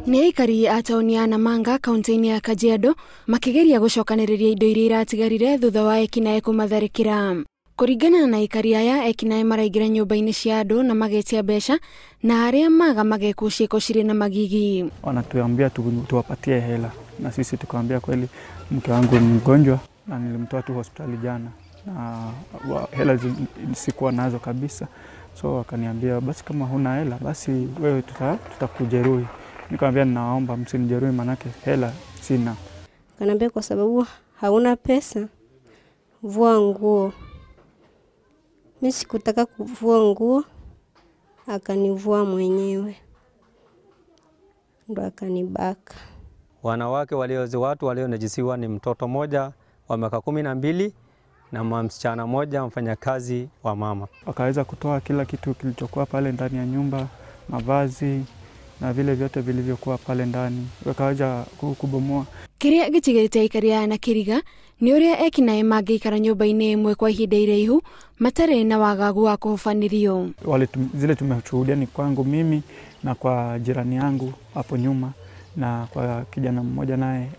Nĩ aikari a taũni ya Namanga kaunti-inĩ ya Kajiado makĩgeria gũcokanĩrĩria indo iria iratigarire thutha wa ekinaĩ kũmatharĩkĩra. Kũringana na aikari aya, ekinaĩ maraingĩra nyũmba-inĩ cia andũ na magetia mbeca na arĩa maga magekwo ciĩko cirĩ na magigi. Wanatuambia tuwapatie hela na sisi tukaambia kweli mke wangu ni mgonjwa na nilimtoa tu hospitali jana na hela sikuwa nazo kabisa, so wakaniambia basi kama huna hela basi wewe tutakujeruhi. Nikamwambia ninaomba msinijeruhi manake hela sina. Kaniambia kwa sababu hauna pesa vua nguo. Mimi sikutaka kuvua nguo, akanivua mwenyewe, ndo akanibaka. Wanawake watu walionajisiwa ni mtoto moja wa miaka 12 na msichana moja mfanyakazi wa mama. Wakaweza kutoa kila kitu kilichokuwa pale ndani ya nyumba, mavazi na vile vyote vilivyokuwa pale ndani, wakaweza kubomoa. Kiria gĩtigĩrĩte aikari aya na kĩriga nĩ ũrĩa ekinaĩ mangĩikara nyũmba-inĩ ĩmwe kwa ihinda iraihu matarĩ na wagagu wa kũhobanĩrio. Zile tumeshuhudia ni kwangu mimi na kwa jirani yangu hapo nyuma, na kwa kijana mmoja naye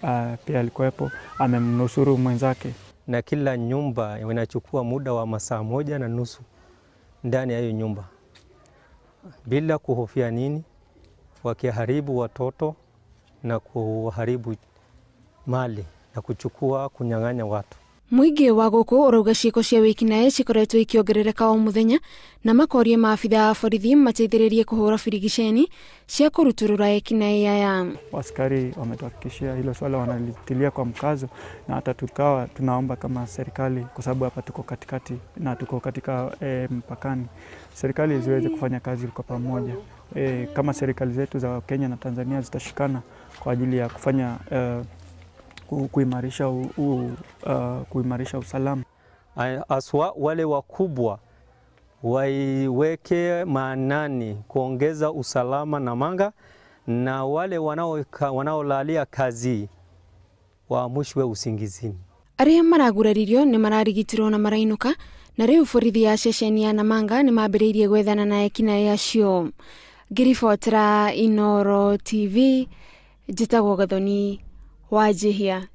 pia alikuwepo amemnusuru mwenzake. Na kila nyumba inachukua muda wa masaa 1.5 ndani ya hiyo nyumba bila kuhofia nini, wakiharibu watoto na kuharibu mali na kuchukua kunyang'anya watu. Mũingĩ wa gũkũ ũrauga ciĩko cia wĩkinaĩ cikoretwo ikĩongerereka o mũthenya na makoria maabitha a borithi mateithĩrĩrie kũhũra birigiceni cia kũrutũrũra ekinaĩ aya. Askari wametuhakikishia hilo swala wanalitilia kwa mkazo, na hata tukawa tunaomba kama serikali, kwa sababu hapa tuko katikati na tuko katika mpakani, serikali ziweze kufanya kazi kwa pamoja. Kama serikali zetu za Kenya na Tanzania zitashikana kwa ajili ya kufanya kuimarisha usalama. Aswa wale wakubwa waiweke maanani kuongeza usalama Namanga, na wale wanaolalia kazi waamushwe usingizini. Arĩa maraguraririo nĩ mararigitirwo na marainuka, na rĩu borithi ya ceceni ya Namanga nĩ mambĩrĩirie gwethana na ekinaĩ acio. Ngĩribotera Inooro TV, njĩtagwo Gathoni Wanjihia.